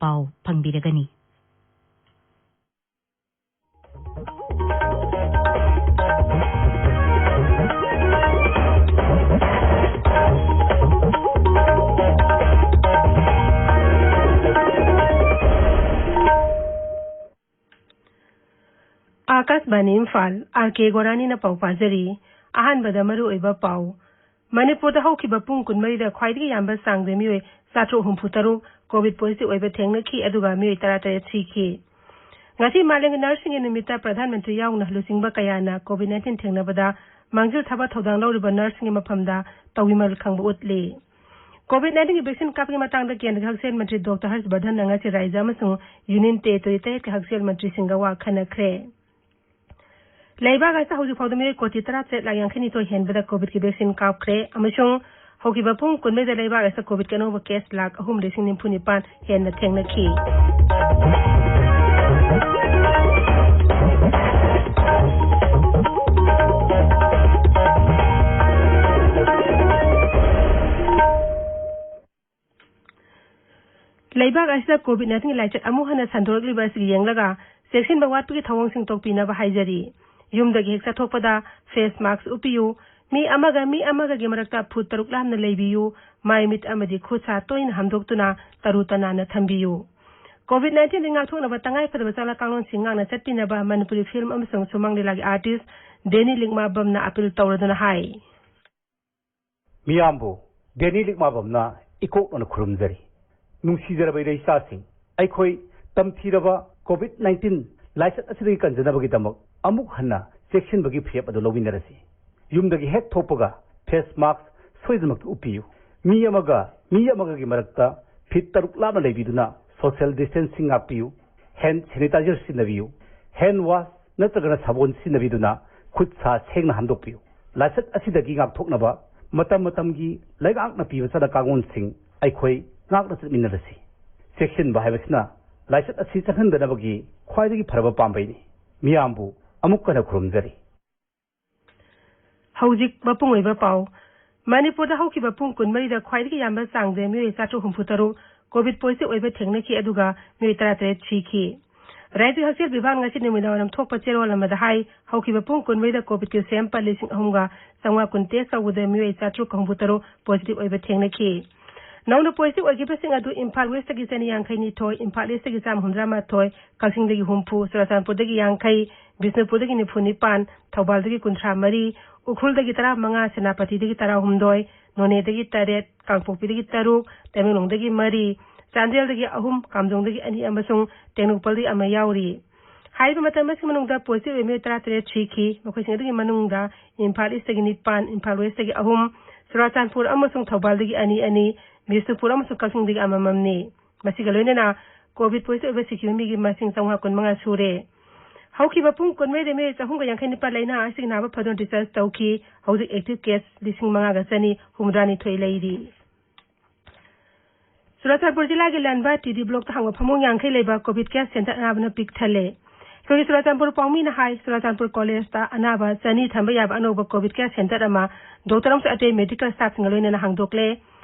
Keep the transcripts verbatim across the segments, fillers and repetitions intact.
ꯄꯥꯎ ꯐꯪꯕꯤꯔꯒꯅꯤ꯫ ꯑꯥꯀꯥꯁꯕꯥꯅꯤ ꯏꯝꯐꯥꯜ, ꯑꯥꯔ ꯀꯦ ꯒꯣꯔꯥꯅꯤꯅ ꯄꯥꯎ ꯄꯥꯖꯔꯤ꯫ ꯑꯍꯥꯟꯕꯗ ꯃꯔꯨꯑꯣꯏꯕ ꯄꯥꯎ꯫ ꯃꯅꯤꯄꯨꯔꯗ ꯍꯧꯈꯤꯕ ꯄꯨꯡ ꯀꯨꯟꯃꯔꯤꯗ ꯈ꯭ꯋꯥꯏꯗꯒꯤ ꯌꯥꯝꯕ ꯆꯥꯡꯗ ꯃꯤꯑꯣꯏ ꯆꯥꯇ꯭ꯔꯨꯛ ꯍꯨꯝꯐꯨ ꯇꯔꯨꯛ COVID positive ꯑꯣꯏꯕ ꯊꯦꯡꯅꯈꯤ, ꯑꯗꯨꯒ ꯃꯤꯑꯣꯏ ꯇꯔꯥꯇꯔꯦꯠ ꯁꯤꯈꯤ꯫ ꯉꯁꯤ ꯃꯥꯂꯦꯝꯒꯤ ꯅꯔꯁꯁꯤꯡꯒꯤ ꯅꯨꯃꯤꯠꯇ ꯄ꯭ꯔꯙꯥꯟ ꯃꯟꯇ꯭ꯔꯤ ꯌꯥꯎꯅ ꯂꯨꯆꯤꯡꯕ ꯀꯌꯥꯅ COVID nineteen ꯊꯦꯡꯅꯕꯗ ꯃꯥꯡꯖꯤꯜ ꯊꯥꯕ ꯊꯧꯗꯥꯡ ꯂꯧꯔꯤꯕ ꯅꯔꯁꯁꯤꯡꯒꯤ ꯃꯐꯝꯗ ꯇꯧꯕꯤꯃꯜ ꯈꯪꯕ ꯎꯠꯂꯤ꯫ COVID nineteenꯒꯤ vaccine ꯀꯥꯞꯄꯒꯤ ꯃꯇꯥꯡꯗ ꯀꯦꯟꯗ꯭ꯔꯒꯤ ꯍꯛꯁꯦꯜ ꯃꯟꯇ꯭ꯔꯤ ꯗꯣꯛꯇꯔ ꯍꯔꯁ ꯕꯔꯙꯟꯅ ꯉꯁꯤ ꯔꯥꯖ꯭ꯌ ꯑꯃꯁꯨꯡ ꯌꯨꯅꯤꯌꯟ ꯇꯦꯔꯤꯇꯣꯔꯤ ꯇꯔꯦꯠꯀꯤ ꯍꯛꯁꯦꯜ ꯃꯟꯇ꯭ꯔꯤꯁꯤꯡꯒ ꯋꯥ ꯈꯟꯅꯈ꯭ꯔꯦ꯫ ꯂꯩꯕꯥꯛ ꯑꯁꯤꯗ ꯍꯧꯖꯤꯛ ꯐꯥꯎꯗ ꯃꯤꯑꯣꯏ ꯀꯣꯇꯤ ꯇꯔꯥꯇꯔꯦꯠ ꯂꯥꯈ ꯌꯥꯡꯈꯩꯅꯤꯊꯣꯏ ꯍꯦꯟꯕꯗ COVID ꯀꯤ vaccine ꯀꯥꯞꯈ꯭ꯔꯦ ꯑꯃꯁꯨꯡ ꯍꯧꯈꯤꯕ ꯄꯨꯡ ꯀꯨꯟꯃꯔꯤꯗ ꯂꯩꯕꯥꯛ ꯑꯁꯤꯗ COVID ꯀꯤ ꯑꯅꯧꯕ case ꯂꯥꯈ ꯑꯍꯨꯝ ꯂꯤꯁꯤꯡ ꯅꯤꯐꯨ ꯅꯤꯄꯥꯟ ꯍꯦꯟꯅ ꯊꯦꯡꯅꯈꯤ꯫ ꯂꯩꯕꯥꯛ ꯑꯁꯤꯗ COVID nineteenꯒꯤ ꯂꯥꯏꯆꯠ ꯑꯃꯨꯛ ꯍꯟꯅ ꯁꯟꯗꯣꯔꯛꯂꯤꯕ ꯑꯁꯤ ꯌꯦꯡꯂꯒ ꯆꯦꯛꯁꯤꯟꯕ ꯋꯥꯠꯄꯒꯤ ꯊꯧꯑꯣꯡꯁꯤꯡ ꯇꯣꯛꯄꯤꯅꯕ ꯍꯥꯏꯖꯔꯤ꯫ ꯌꯨꯝꯗꯒꯤ ꯍꯦꯛ ꯆꯠꯊꯣꯛꯄꯗ face mask ꯎꯞꯄꯤꯌꯨ꯫ ꯃꯤ ꯑꯃꯒ ꯃꯤ ꯑꯃꯒꯒꯤ ꯃꯔꯛꯇ ꯐꯨꯠ ꯇꯔꯨꯛ ꯂꯥꯞꯅ ꯂꯩꯕꯤꯌꯨ꯫ ꯃꯥꯏ ꯃꯤꯠ ꯑꯃꯗꯤ ꯈꯨꯠ ꯁꯥ ꯇꯣꯏꯅ ꯍꯥꯝꯗꯣꯛꯇꯨꯅ ꯇꯔꯨ ꯇꯅꯥꯟꯅ ꯊꯝꯕꯤꯌꯨ꯫ COVID nineteenꯗꯒꯤ ꯉꯥꯛꯊꯣꯛꯅꯕ ꯇꯉꯥꯏ ꯐꯗꯕ ꯆꯠꯅ ꯀꯥꯡꯂꯣꯟꯁꯤꯡ ꯉꯥꯛꯅ ꯆꯠꯄꯤꯅꯕ ꯃꯅꯤꯄꯨꯔꯤ film ꯑꯃꯁꯨꯡ ꯁꯨꯃꯥꯡ ꯂꯤꯂꯥꯒꯤ artist ꯗꯦꯅꯤ ꯂꯤꯛꯃꯥꯕꯝꯅ appeal ꯇꯧꯔꯗꯨꯅ ꯍꯥꯏ꯫ ꯃꯤꯌꯥꯝꯕꯨ ꯗꯦꯅꯤ ꯂꯤꯛꯃꯥꯕꯝꯅ ꯏꯀꯣꯛꯅꯅ ꯈꯨꯔꯨꯝꯖꯔꯤ꯫ ꯅꯨꯡꯁꯤꯖꯔꯕ ꯏꯔꯩꯆꯥꯁꯤꯡ, ꯑꯩꯈꯣꯏ ꯇꯝꯊꯤꯔꯕ COVID nineteen ꯂꯥꯏꯆꯠ ꯑꯁꯤꯗꯒꯤ ꯀꯟꯖꯅꯕꯒꯤꯗꯃꯛ ꯑꯃꯨꯛ ꯍꯟꯅ ꯆꯦꯛꯁꯤꯟꯕꯒꯤ ꯐꯤꯔꯦꯞ ꯑꯗꯨ ꯂꯧꯃꯤꯟꯅꯔꯁꯤ꯫ ꯌꯨꯝꯗꯒꯤ ꯍꯦꯛ ꯊꯣꯛꯄꯒ face mask ꯁꯣꯏꯗꯅꯃꯛꯀꯤ ꯎꯞꯄꯤꯌꯨ꯫ ꯃꯤ ꯑꯃꯒ ꯃꯤ ꯑꯃꯒꯒꯤ ꯃꯔꯛꯇ feet ꯇꯔꯨꯛ ꯂꯥꯞꯅ ꯂꯩꯕꯤꯗꯨꯅ social distancing ꯉꯥꯛꯄꯤꯌꯨ꯫ Hand sanitizer ꯁꯤꯖꯤꯟꯅꯕꯤꯌꯨ꯫ Hand wash ꯅꯠꯇ꯭ꯔꯒꯅ ꯁꯥꯄꯣꯟ ꯁꯤꯖꯤꯟꯅꯕꯤꯗꯨꯅ ꯈꯨꯠ ꯁꯥ ꯁꯦꯡꯅ ꯍꯥꯝꯗꯣꯛꯄꯤꯌꯨ꯫ ꯂꯥꯏꯆꯠ ꯑꯁꯤꯗꯒꯤ ꯉꯥꯛꯊꯣꯛꯅꯕ ꯃꯇꯝ ꯃꯇꯝꯒꯤ ꯂꯩꯉꯥꯛꯅ ꯄꯤꯕ ꯆꯠꯅ ꯀꯥꯡꯂꯣꯟꯁꯤꯡ ꯑꯩꯈꯣꯏ ꯉꯥꯛꯅ ꯆꯠꯃꯤꯟꯅꯔꯁꯤ꯫ ꯆꯦꯛꯁꯤꯟꯕ ꯍꯥꯏꯕꯁꯤꯅ ꯂꯥꯏꯆꯠ ꯑꯁꯤ ꯆꯪꯍꯟꯗꯅꯕꯒꯤ ꯈ꯭ꯋꯥꯏꯗꯒꯤ ꯐꯔꯕ ꯄꯥꯝꯕꯩꯅꯤ꯫ ꯃꯤꯌꯥꯝꯕꯨ ꯑꯃꯨꯛ ꯍꯟꯅ ꯈꯨꯔꯨꯝꯖꯔꯤ꯫ ꯍꯧꯖꯤꯛ ꯃꯄꯨꯡ ꯑꯣꯏꯕ ꯄꯥꯎ꯫ ꯃꯅꯤꯄꯨꯔꯗ ꯍꯧꯈꯤꯕ ꯄꯨꯡ ꯀꯨꯟꯃꯔꯤꯗ ꯈ꯭ꯋꯥꯏꯗꯒꯤ ꯌꯥꯝꯕ ꯆꯥꯡꯗ ꯃꯤꯑꯣꯏ ꯆꯥꯇ꯭ꯔꯨꯛ ꯍꯨꯝꯐꯨ ꯇꯔꯨꯛ ꯀꯣꯚꯤꯗ ꯄꯣꯖꯤꯇꯤꯚ ꯑꯣꯏꯕ ꯊꯦꯡꯅꯈꯤ, ꯑꯗꯨꯒ ꯃꯤꯑꯣꯏ ꯇꯔꯥꯇꯔꯦꯠ ꯁꯤꯈꯤ꯫ ꯔꯥꯖ꯭ꯌꯒꯤ ꯍꯛꯁꯦꯜ ꯕꯤꯚꯥꯒꯅ ꯉꯁꯤ ꯅꯨꯃꯤꯗꯥꯡꯋꯥꯏꯔꯝ ꯊꯣꯛꯄ ꯆꯦꯔꯣꯜ ꯑꯃꯗ ꯍꯥꯏ, ꯍꯧꯈꯤꯕ ꯄꯨꯡ ꯀꯨꯟꯃꯔꯤꯗ ꯀꯣꯚꯤꯗꯀꯤ ꯁꯦꯝꯄꯜ ꯂꯤꯁꯤꯡ ꯑꯍꯨꯝꯒ ꯆꯥꯝꯃꯉꯥ ꯀꯨꯟ ꯇꯦꯁ ꯇꯧꯕꯗ ꯃꯤꯑꯣꯏ ꯆꯥꯇ꯭ꯔꯨꯛ ꯍꯨꯝꯐꯨ ꯇꯔꯨꯛ ꯄꯣꯖꯤꯇꯤꯚ ꯑꯣꯏꯕ ꯊꯦꯡꯅꯈꯤ꯫ ꯅꯧꯅ ꯄꯣꯖꯤꯇꯤꯚ ꯑꯣꯏꯈꯤꯕꯁꯤꯡ ꯑꯗꯨ ꯏꯝꯐꯥꯜ ꯋꯦꯁꯇꯒꯤ ꯆꯅꯤ ꯌꯥꯡꯈꯩ ꯅꯤꯊꯣꯏ, ꯏꯝꯐꯥꯜ ꯏꯁꯇꯒꯤ ꯆꯥꯝꯃ ꯍꯨꯝꯗ꯭ꯔꯥ ꯃꯥꯊꯣꯏ, ꯀꯛꯆꯤꯡꯗꯒꯤ ꯍꯨꯝꯐꯨ, ꯆꯨꯔꯆꯥꯟꯄꯨꯔꯗꯒꯤ ꯌꯥꯡꯈꯩ, ꯕꯤꯁꯅꯨꯄꯨꯔꯗꯒꯤ ꯅꯤꯐꯨ ꯅꯤꯄꯥꯟ, ꯊꯧꯕꯥꯜꯗꯒꯤ ꯀꯨꯟꯊ꯭ꯔꯥ ꯃꯔꯤ, ꯎꯈ꯭ꯔꯨꯜꯗꯒꯤ ꯇꯔꯥꯃꯉꯥ, ꯁꯦꯅꯥꯄꯇꯤꯗꯒꯤ ꯇꯔꯥꯍꯨꯝꯗꯣꯏ, ꯅꯣꯅꯦꯗꯒꯤ ꯇꯔꯦꯠ, ꯀꯥꯡꯄꯣꯛꯄꯤꯗꯒꯤ ꯇꯔꯨꯛ, ꯇꯃꯦꯡꯂꯣꯡꯗꯒꯤ ꯃꯔꯤ, ꯆꯥꯟꯗꯦꯜꯗꯒꯤ ꯑꯍꯨꯝ, ꯀꯥꯝꯖꯣꯡꯗꯒꯤ ꯑꯅꯤ ꯑꯃꯁꯨꯡ ꯇꯦꯡꯅꯧꯄꯜꯗꯒꯤ ꯑꯃ ꯌꯥꯎꯔꯤ꯫ ꯍꯥꯏꯔꯤꯕ ꯃꯇꯝ ꯑꯁꯤꯒꯤ ꯃꯅꯨꯡꯗ ꯄꯣꯖꯤꯇꯤꯚ ꯑꯣꯏꯕ ꯃꯤꯑꯣꯏ ꯇꯔꯥꯇꯔꯦꯠ ꯁꯤꯈꯤ꯫ ꯃꯈꯣꯏꯁꯤꯡ ꯑꯗꯨꯒꯤ ꯃꯅꯨꯡꯗ ꯏꯝꯐꯥꯜ ꯏꯁꯇꯒꯤ ꯅꯤꯄꯥꯟ, ꯏꯝꯐꯥꯜ ꯋꯦꯁꯇꯒꯤ ꯑꯍꯨꯝ, ꯆꯨꯔꯥꯆꯥꯟꯄꯨꯔ ꯑꯃꯁꯨꯡ ꯊꯧꯕꯥꯜꯗꯒꯤ ꯑꯅꯤ ꯑꯅꯤ, ꯕꯤꯁꯅꯨꯄꯨꯔ ꯑꯃꯁꯨꯡ ꯀꯛꯆꯤꯡꯗꯒꯤ ꯑꯃꯃꯝꯅꯤ꯫ ꯃꯁꯤꯒ ꯂꯣꯏꯅꯅ ꯀꯣꯚꯤꯗ ꯄꯣꯖꯤꯇꯤꯚ ꯑꯣꯏꯕ ꯁꯤꯈꯤꯕ ꯃꯤꯒꯤ ꯃꯁꯤꯡ ꯆꯥꯝꯃꯉꯥ ꯀꯨꯟꯃꯉꯥ ꯁꯨꯔꯦ꯫ ꯍꯧꯈꯤꯕ ꯄꯨꯡ ꯀꯨꯟꯃꯔꯤꯗ ꯃꯤꯑꯣꯏ ꯆꯍꯨꯝꯒ ꯌꯥꯡꯈꯩ ꯅꯤꯄꯥꯟ ꯂꯥꯏꯅꯥ ꯑꯁꯤꯒꯤ ꯅꯥꯕ ꯐꯗꯨꯅ ꯗꯤꯁꯆꯥꯔꯖ ꯇꯧꯈꯤ꯫ ꯍꯧꯖꯤꯛ ꯑꯦꯛꯇꯤꯚ ꯀꯦꯁ ꯂꯤꯁꯤꯡ ꯃꯉꯥꯒ ꯆꯅꯤ ꯍꯨꯝꯐꯨꯇꯔꯥꯅꯤꯊꯣꯏ ꯂꯩꯔꯤ꯫ ꯆꯨꯔꯆꯥꯟꯄꯨꯔ ꯖꯤꯂꯥꯒꯤ ꯂꯟꯕꯥ ꯇꯤ ꯗꯤ ꯕ꯭ꯂꯣꯛꯇ ꯍꯥꯡꯕ ꯐꯃꯨꯡ ꯌꯥꯡꯈꯩ ꯂꯩꯕ ꯀꯣꯚꯤꯗ ꯀꯦꯌꯔ ꯁꯦꯟꯇꯔ ꯑꯅꯥꯕꯅ ꯄꯤꯛ ꯊꯜꯂꯦ꯫ ꯑꯩꯈꯣꯏꯒꯤ ꯆꯨꯔꯆꯥꯟꯄꯨꯔ ꯄꯥꯎꯃꯤꯅ ꯍꯥꯏ, ꯆꯨꯔꯆꯥꯟꯄꯨꯔ ꯀꯣꯂꯦꯖꯇ ꯑꯅꯥꯕ ꯆꯅꯤ ꯊꯝꯕ ꯌꯥꯕ ꯑꯅꯧꯕ ꯀꯣꯚꯤꯗ ꯀꯦꯌꯔ ꯁꯦꯟꯇꯔ ꯑꯃ ꯗꯣꯛꯇꯔ ꯑꯃꯁꯨꯡ ꯑꯇꯩ ꯃꯦꯗꯤꯀꯦꯜ ꯁ꯭ꯇꯥꯐꯁꯤꯡꯒ ꯂꯣꯏꯅꯅ ꯍꯥꯡꯗꯣꯛꯂꯦ꯫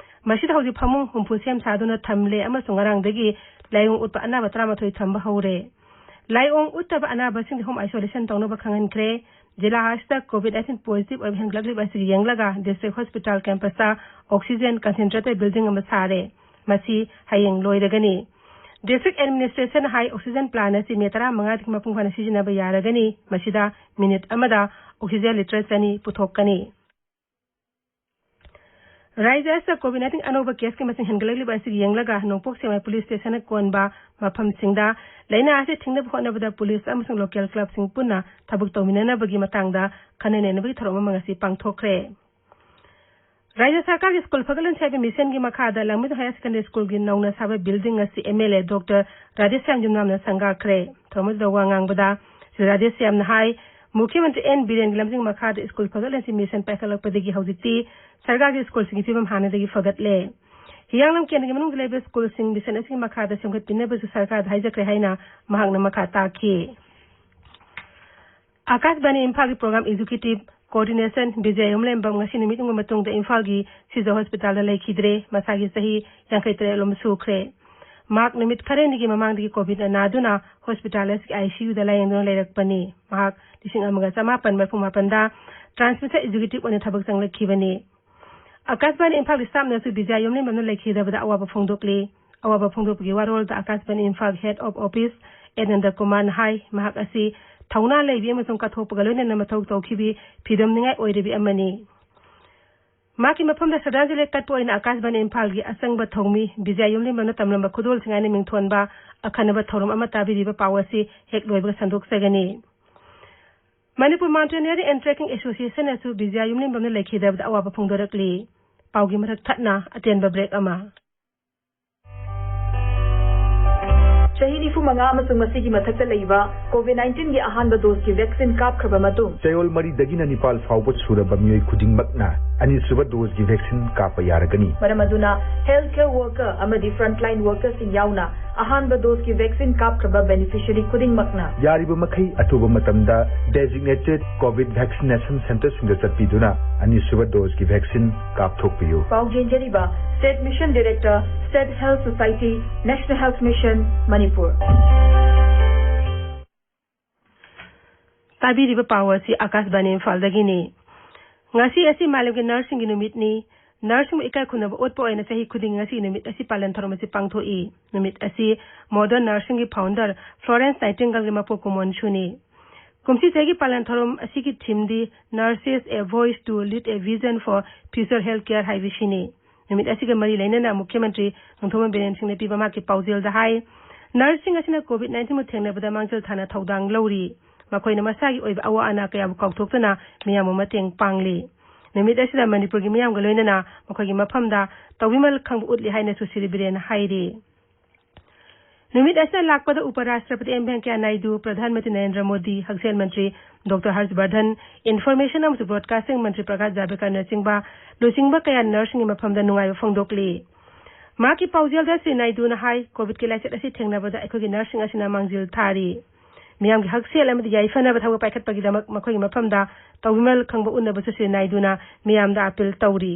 ꯃꯁꯤꯗ ꯍꯧꯖꯤꯛ ꯐꯃꯨꯡ ꯍꯨꯝꯐꯨ ꯁꯦꯝ ꯁꯥꯗꯨꯅ ꯊꯝꯂꯦ ꯑꯃꯁꯨꯡ ꯉꯔꯥꯡꯗꯒꯤ ꯂꯥꯏꯑꯣꯡ ꯎꯠꯄ ꯑꯅꯥꯕ ꯇꯔꯥꯃꯥꯊꯣꯏ ꯊꯝꯕ ꯍꯧꯔꯦ꯫ ꯂꯥꯏꯑꯣꯡ ꯎꯠꯇꯕ ꯑꯅꯥꯕꯁꯤꯡꯗꯤ ꯍꯣꯝ ꯑꯥꯏꯁꯣꯂꯦꯁꯟ ꯇꯧꯅꯕ ꯈꯪꯍꯟꯈ꯭ꯔꯦ꯫ ꯖꯤꯂꯥ ꯑꯁꯤꯗ ꯀꯣꯚꯤꯗ ꯅꯥꯏꯟꯇꯤꯟ ꯄꯣꯖꯤꯇꯤꯚ ꯑꯣꯏꯕ ꯍꯦꯟꯒꯠꯂꯛꯂꯤꯕ ꯑꯁꯤꯒꯤ ꯌꯦꯡꯂꯒ ꯗꯤꯁꯇ꯭ꯔꯤꯛ ꯍꯣꯁꯄꯤꯇꯥꯜ ꯀꯦꯝꯄꯁꯇ ꯑꯣꯛꯁꯤꯖꯦꯟ ꯀꯟꯁꯦꯟꯇ꯭ꯔꯦꯇꯔ ꯕꯤꯜꯗꯤꯡ ꯑꯃ ꯁꯥꯔꯦ꯫ ꯃꯁꯤ ꯍꯌꯦꯡ ꯂꯣꯏꯔꯒꯅꯤ꯫ ꯗꯤꯁꯇ꯭ꯔꯤꯛ ꯑꯦꯗꯃꯤꯅꯤꯁꯇ꯭ꯔꯦꯁꯟꯅ ꯍꯥꯏ, ꯑꯣꯛꯁꯤꯖꯦꯟ ꯄ꯭ꯂꯥꯟ ꯑꯁꯤ ꯃꯦ ꯇꯔꯥꯃꯉꯥꯗꯒꯤ ꯃꯄꯨꯡ ꯐꯥꯅ ꯁꯤꯖꯤꯟꯅꯕ ꯌꯥꯔꯒꯅꯤ꯫ ꯃꯁꯤꯗ ꯃꯤꯅꯤꯠ ꯑꯃꯗ ꯑꯣꯛꯁꯤꯖꯦꯟ ꯂꯤꯇꯔ ꯆꯅꯤ ꯄꯨꯊꯣꯛꯀꯅꯤ꯫ ꯔꯥꯖ꯭ꯌ ꯑꯁꯤꯗ ꯀꯣꯚꯤꯗ ꯅꯥꯏꯟꯇꯤꯟ ꯑꯅꯧꯕ ꯀꯦꯁꯀꯤ ꯃꯁꯤꯡ ꯍꯦꯟꯒꯠꯂꯛꯂꯤꯕ ꯑꯁꯤꯒꯤ ꯌꯦꯡꯂꯒ ꯅꯣꯡꯄꯣꯛ ꯁꯦꯛꯃꯥꯏ ꯄꯨꯂꯤꯁ ꯁ꯭ꯇꯦꯁꯟꯅ ꯀꯣꯟꯕ ꯃꯐꯝꯁꯤꯡꯗ ꯂꯥꯏꯅꯥ ꯑꯁꯤ ꯊꯤꯡꯅꯕ ꯍꯣꯠꯅꯕꯗ ꯄꯨꯂꯤꯁ ꯑꯃꯁꯨꯡ ꯂꯣꯀꯦꯜ ꯀ꯭ꯂꯕꯁꯤꯡ ꯄꯨꯟꯅ ꯊꯕꯛ ꯇꯧꯃꯤꯟꯅꯅꯕꯒꯤ ꯃꯇꯥꯡꯗ ꯈꯟꯅ ꯅꯩꯅꯕꯒꯤ ꯊꯧꯔꯝ ꯑꯃ ꯉꯁꯤ ꯄꯥꯡꯊꯣꯛꯈ꯭ꯔꯦ꯫ ꯔꯥꯖ꯭ꯌ ꯁꯔꯀꯥꯔꯒꯤ ꯁ꯭ꯀꯨꯜ ꯐꯒꯠꯍꯟꯁꯤ ꯍꯥꯏꯕ ꯃꯤꯁꯟꯒꯤ ꯃꯈꯥꯗ ꯂꯥꯡꯃꯩꯗꯣꯡ ꯍꯥꯌꯔ ꯁꯦꯀꯦꯟꯗꯔꯤ ꯁ꯭ꯀꯨꯜꯒꯤ ꯅꯧꯅ ꯁꯥꯕ ꯕꯤꯜꯗꯤꯡ ꯑꯁꯤ M L A doctor Radheshyam ꯌꯨꯝꯅꯥꯝꯅ ꯁꯪꯒꯥꯈ꯭ꯔꯦ꯫ ꯊꯧꯔꯝ ꯑꯗꯨꯗ ꯋꯥ ꯉꯥꯡꯕꯗ ꯁ꯭ꯔꯤ ꯔꯥꯙꯦꯁ꯭ꯌꯥꯝꯅ ꯍꯥꯏ, ꯃꯨꯈ꯭ꯌ ꯃꯟꯇ꯭ꯔꯤ ꯑꯦꯟ ꯕꯤꯔꯦꯟꯒꯤ ꯂꯝꯖꯤꯡ ꯃꯈꯥꯗ ꯁ꯭ꯀꯨꯜ ꯐꯒꯠꯍꯟꯁꯤ ꯃꯤꯁꯟ ꯄꯥꯏꯈꯠꯂꯛꯄꯗꯒꯤ ꯍꯧꯖꯤꯛꯇꯤ ꯁꯔꯀꯥꯔꯒꯤ ꯁ꯭ꯀꯨꯜꯁꯤꯡꯒꯤ ꯐꯤꯕꯝ ꯍꯥꯟꯅꯗꯒꯤ ꯐꯒꯠꯂꯦ꯫ ꯍꯤꯌꯥꯡꯂꯝ ꯀꯦꯟꯗ꯭ꯔꯒꯤ ꯃꯅꯨꯡꯗ ꯂꯩꯕ ꯁ꯭ꯀꯨꯜꯁꯤꯡ ꯃꯤꯁꯟ ꯑꯁꯤꯒꯤ ꯃꯈꯥꯗ ꯁꯦꯝꯒꯠꯄꯤꯅꯕꯁꯨ ꯁꯔꯀꯥꯔꯗ ꯍꯥꯏꯖꯈ꯭ꯔꯦ ꯍꯥꯏꯅ ꯃꯍꯥꯛꯅ ꯃꯈꯥ ꯇꯥꯈꯤ꯫ ꯑꯥꯀꯥꯁꯕꯥꯅꯤ ꯏꯝꯐꯥꯜꯒꯤ ꯄ꯭ꯔꯣꯒ꯭ꯔꯥꯝ ꯑꯦꯛꯖꯤꯀ꯭ꯌꯨꯇꯤꯚ Coordination, ꯕꯤꯖꯌ ꯌꯨꯝꯂꯦꯝꯕꯝ ꯉꯁꯤ ꯅꯨꯃꯤꯠ ꯍꯨꯝꯅꯤ ꯃꯇꯨꯡꯗ ꯏꯝꯐꯥꯜꯒꯤ ꯁꯤꯖ ꯍꯣꯁꯄꯤꯇꯥꯜꯗ ꯂꯩꯈꯤꯗ꯭ꯔꯦ꯫ ꯃꯁꯥꯒꯤ ꯆꯍꯤ ꯌꯥꯡꯈꯩ ꯇꯔꯦꯠ ꯂꯣꯝ ꯁꯨꯈ꯭ꯔꯦ꯫ ꯃꯍꯥꯛ ꯅꯨꯃꯤꯠ ꯈꯔꯅꯤꯒꯤ ꯃꯃꯥꯡꯗꯒꯤ ꯀꯣꯚꯤꯗꯅ ꯅꯥꯗꯨꯅ ꯍꯣꯁꯄꯤꯇꯥꯜ ꯑꯁꯤꯒꯤ ꯑꯥꯏ ꯁꯤ ꯌꯨꯗ ꯂꯥꯌꯦꯡꯗꯨꯅ ꯂꯩꯔꯛꯄꯅꯤ꯫ ꯃꯍꯥꯛ ꯂꯤꯁꯤꯡ ꯑꯃꯒ ꯆꯃꯥꯄꯟ ꯃꯔꯤꯐꯨ ꯃꯥꯄꯟꯗ ꯇ꯭ꯔꯥꯟꯁꯃꯤꯇꯔ ꯑꯦꯛꯖꯤꯀ꯭ꯌꯨꯇꯤꯕ ꯑꯣꯏꯅ ꯊꯕꯛ ꯆꯪꯂꯛꯈꯤꯕꯅꯤ꯫ ꯑꯀꯥꯁꯕꯥꯅꯤ ꯏꯝꯐꯥꯜꯒꯤ ꯁ꯭ꯇꯥꯐꯅꯁꯨ ꯕꯤꯖꯌ ꯌꯨꯝꯂꯦꯝꯕꯝꯅ ꯂꯩꯈꯤꯗꯕꯗ ꯑꯋꯥꯕ ꯐꯣꯡꯗꯣꯛꯂꯤ꯫ ꯑꯋꯥꯕ ꯐꯣꯡꯗꯣꯛꯄꯒꯤ ꯋꯥꯔꯣꯜꯗ ꯑꯀꯥꯁꯕꯥꯅꯤ Imphal head of office N ꯅꯟꯗꯀꯨꯃꯥꯔꯅ ꯍꯥꯏ, ꯃꯍꯥꯛ ꯑꯁꯤ ꯊꯧꯅꯥ ꯂꯩꯕꯤ ꯑꯃꯁꯨꯡ ꯀꯠꯊꯣꯛꯄꯒ ꯂꯣꯏꯅꯅ ꯃꯊꯧ ꯇꯧꯈꯤꯕꯤ ꯐꯤꯗꯝꯅꯤꯡꯉꯥꯏ ꯑꯣꯏꯔꯕꯤ ꯑꯃꯅꯤ꯫ ꯃꯍꯥꯛꯀꯤ ꯃꯐꯝꯗ ꯁ꯭ꯔꯗꯥꯟꯖꯂꯤ ꯀꯠꯄ ꯑꯣꯏꯅ ꯑꯀꯥꯁꯕꯥꯅꯤ ꯏꯝꯐꯥꯜꯒꯤ ꯑꯆꯪꯕ ꯊꯧꯃꯤ ꯕꯤꯖꯌ ꯌꯨꯝꯂꯦꯝꯕꯝꯅ ꯇꯝꯂꯝꯕ ꯈꯨꯗꯣꯜꯁꯤꯡ ꯍꯥꯏꯅ ꯃꯤꯡꯊꯣꯟꯕ ꯑꯈꯟꯅꯕ ꯊꯧꯔꯝ ꯑꯃ ꯇꯥꯕꯤꯔꯤꯕ ꯄꯥꯎ ꯑꯁꯤ ꯍꯦꯛ ꯂꯣꯏꯕꯒ ꯁꯟꯗꯣꯛꯆꯒꯅꯤ꯫ Manipur Mountaineering and Trekking Association ꯅꯁꯨ ꯕꯤꯖꯌ ꯌꯨꯝꯂꯦꯝꯕꯝꯅ ꯂꯩꯈꯤꯗꯕꯗ ꯑꯋꯥꯕ ꯐꯣꯡꯗꯣꯔꯛꯂꯤ꯫ ꯄꯥꯎꯒꯤ ꯃꯔꯛ ꯊꯠꯅ ꯑꯇꯦꯟꯕ ꯕ꯭ꯔꯦꯛ ꯑꯃ꯫ ꯆꯍꯤ ꯅꯤꯐꯨ ꯃꯉꯥ ꯑꯃꯁꯨꯡ ꯃꯁꯤꯒꯤ ꯃꯊꯛꯇ ꯂꯩꯕ ꯀꯣꯚꯤꯗ ꯅꯥꯏꯟꯇꯤꯟꯒꯤ ꯑꯍꯥꯟꯕ ꯗꯣꯁꯀꯤ ꯚꯦꯛꯁꯤꯟ ꯀꯥꯞꯈ꯭ꯔꯕ ꯃꯇꯨꯡ, ꯆꯌꯣꯜ ꯃꯔꯤꯗꯒꯤꯅ ꯅꯤꯄꯥꯜ ꯐꯥꯎꯕ ꯁꯨꯔꯕ ꯃꯤꯑꯣꯏ ꯈꯨꯗꯤꯡꯃꯛꯅ ꯑꯅꯤꯁꯨꯕ ꯗꯣꯁꯀꯤ ꯚꯦꯛꯁꯤꯟ ꯀꯥꯞꯄ ꯌꯥꯔꯒꯅꯤ꯫ ꯃꯔꯝ ꯑꯗꯨꯅ, ꯍꯦꯜꯊ ꯀꯦꯌꯔ ꯋꯥꯔꯀꯔ ꯑꯃꯗꯤ ꯐ꯭ꯔꯟꯠꯂꯥꯏꯟ ꯋꯥꯔꯀꯔꯁꯤꯡ ꯌꯥꯎꯅ ꯑꯍꯥꯟꯕ ꯗꯣꯁꯀꯤ ꯚꯦꯛꯁꯤꯟ ꯀꯥꯞꯈ꯭ꯔꯕ ꯕꯦꯅꯤꯐꯤꯁꯔꯤ ꯈꯨꯗꯤꯡꯃꯛꯅ ꯌꯥꯔꯤꯕ ꯃꯈꯩ ꯑꯊꯨꯕ ꯃꯇꯝꯗ ꯗꯦꯖꯤꯒꯅꯦꯇꯦꯗ ꯀꯣꯚꯤꯗ ꯚꯦꯛꯁꯤꯅꯦꯁꯟ ꯁꯦꯟꯇꯔꯁꯤꯡꯗ ꯆꯠꯄꯤꯗꯨꯅ ꯑꯅꯤꯁꯨꯕ ꯗꯣꯁꯀꯤ ꯚꯦꯛꯁꯤꯟ ꯀꯥꯞꯊꯣꯛꯄꯤꯌꯨ꯫ ꯄꯥꯎ ꯆꯦꯟꯖꯔꯤꯕ state mission director, state health society, national health mission, Manipur. ꯇꯥꯕꯤꯔꯤꯕ ꯄꯥꯎ ꯑꯁꯤ ꯑꯀꯥꯁꯕꯥꯅꯤ ꯏꯝꯐꯥꯜꯗꯒꯤꯅꯤ꯫ ꯉꯁꯤ ꯑꯁꯤ ꯃꯥꯂꯦꯝꯒꯤ ꯅꯔꯁꯁꯤꯡꯒꯤ ꯅꯨꯃꯤꯠꯅꯤ꯫ ꯅꯔꯁꯁꯤꯡꯕꯨ ꯏꯀꯥꯏ ꯈꯨꯝꯅꯕ ꯎꯠꯄ ꯑꯣꯏꯅ ꯆꯍꯤ ꯈꯨꯗꯤꯡꯒꯤ ꯉꯁꯤꯒꯤ ꯅꯨꯃꯤꯠ ꯑꯁꯤ ꯄꯥꯂꯟ ꯊꯧꯔꯝ ꯑꯁꯤ ꯄꯥꯡꯊꯣꯛꯏ꯫ ꯅꯨꯃꯤꯠ ꯑꯁꯤ ꯃꯣꯗꯔꯟ ꯅꯔꯁꯤꯡꯒꯤ ꯐꯥꯎꯟꯗꯔ ꯐ꯭ꯂꯣꯔꯦꯟꯁ ꯅꯥꯏꯇꯤꯡꯒꯜꯒꯤ ꯃꯄꯣꯛ ꯀꯨꯝꯑꯣꯟꯁꯨꯅꯤ꯫ ꯀꯨꯝꯁꯤ ꯆꯍꯤꯒꯤ ꯄꯥꯂꯟ ꯊꯧꯔꯝ ꯑꯁꯤꯒꯤ ꯊꯤꯝꯗꯤ Nurses, a Voice to Lead a Vision for Future Healthcare ꯍꯥꯏꯕꯁꯤꯅꯤ꯫ ꯅꯨꯃꯤꯠ ꯑꯁꯤꯒ ꯃꯔꯤ ꯂꯩꯅꯅ ꯃꯨꯈ꯭ꯌ ꯃꯟꯇ꯭ꯔꯤ ꯅꯣꯡꯊꯣꯝꯕꯝ ꯕꯤꯔꯦꯟ ꯁꯤꯡꯅ ꯄꯤꯕ ꯃꯍꯥꯛꯀꯤ ꯄꯥꯎꯖꯦꯜꯗ ꯍꯥꯏ, ꯅꯔꯁꯁꯤꯡ ꯑꯁꯤꯅ ꯀꯣꯚꯤꯗ ꯅꯥꯏꯟꯇꯤꯟꯕꯨ ꯊꯦꯡꯅꯕꯗ ꯃꯥꯡꯖꯤꯜ ꯊꯥꯅ ꯊꯧꯗꯥꯡ ꯂꯧꯔꯤ꯫ ꯃꯈꯣꯏꯅ ꯃꯁꯥꯒꯤ ꯑꯣꯏꯕ ꯑꯋꯥ ꯑꯅꯥ ꯀꯌꯥꯕꯨ ꯀꯥꯎꯊꯣꯛꯇꯨꯅ ꯃꯤꯌꯥꯝꯕꯨ ꯃꯇꯦꯡ ꯄꯥꯡꯂꯤ꯫ ꯅꯨꯃꯤꯠ ꯑꯁꯤꯗ ꯃꯅꯤꯄꯨꯔꯒꯤ ꯃꯤꯌꯥꯝꯒ ꯂꯣꯏꯅꯅ ꯃꯈꯣꯏꯒꯤ ꯃꯐꯝꯗ ꯇꯧꯕꯤꯃꯜ ꯈꯪꯕ ꯎꯠꯂꯤ ꯍꯥꯏꯅꯁꯨ ꯁ꯭ꯔꯤ ꯕꯤꯔꯦꯟꯅ ꯍꯥꯏꯔꯤ꯫ ꯅꯨꯃꯤꯠ ꯑꯁꯤꯗ ꯂꯥꯛꯄꯗ ꯎꯄꯔꯥꯁꯇ꯭ꯔꯄꯇꯤ ꯑꯦꯝ ꯚꯦꯡꯀꯌꯥ ꯅꯥꯏꯗꯨ, ꯄ꯭ꯔꯙꯥꯟ ꯃꯟꯇ꯭ꯔꯤ ꯅꯔꯦꯟꯗ꯭ꯔ ꯃꯣꯗꯤ, ꯍꯛꯁꯦꯜ ꯃꯟꯇ꯭ꯔꯤ ꯗꯣꯛꯇꯔ ꯍꯔꯁ ꯕꯔꯙꯟ, ꯏꯟꯐꯣꯔꯃꯦꯁꯟ ꯑꯃꯁꯨꯡ ꯕ꯭ꯔꯣꯗꯀꯥꯁꯇꯤꯡ ꯃꯟꯇ꯭ꯔꯤ ꯄ꯭ꯔꯀꯥꯁ ꯖꯥꯚꯗꯦꯀꯔꯅꯆꯤꯡꯕ ꯂꯨꯆꯤꯡꯕ ꯀꯌꯥꯅ ꯅꯔꯁꯁꯤꯡꯒꯤ ꯃꯐꯝꯗ ꯅꯨꯡꯉꯥꯏꯕ ꯐꯣꯡꯗꯣꯛꯂꯤ꯫ ꯃꯍꯥꯛꯀꯤ ꯄꯥꯎꯖꯦꯜꯗ ꯁ꯭ꯔꯤ ꯅꯥꯏꯗꯨꯅ ꯍꯥꯏ, ꯀꯣꯚꯤꯗꯀꯤ ꯂꯥꯏꯆꯠ ꯑꯁꯤ ꯊꯦꯡꯅꯕꯗ ꯑꯩꯈꯣꯏꯒꯤ ꯅꯔꯁꯁꯤꯡ ꯑꯁꯤꯅ ꯃꯥꯡꯖꯤꯜ ꯊꯥꯔꯤ꯫ ꯃꯤꯌꯥꯝꯒꯤ ꯍꯛꯁꯦꯜ ꯑꯃꯗꯤ ꯌꯥꯏꯐꯅꯕ ꯊꯕꯛ ꯄꯥꯏꯈꯠꯄꯒꯤꯗꯃꯛ ꯃꯈꯣꯏꯒꯤ ꯃꯐꯝꯗ ꯇꯧꯕꯤꯃꯜ ꯈꯪꯕ ꯎꯠꯅꯕꯁꯨ ꯁꯤꯔ ꯅꯥꯏꯗꯨꯅ ꯃꯤꯌꯥꯝꯗ ꯑꯥꯄꯤꯜ ꯇꯧꯔꯤ꯫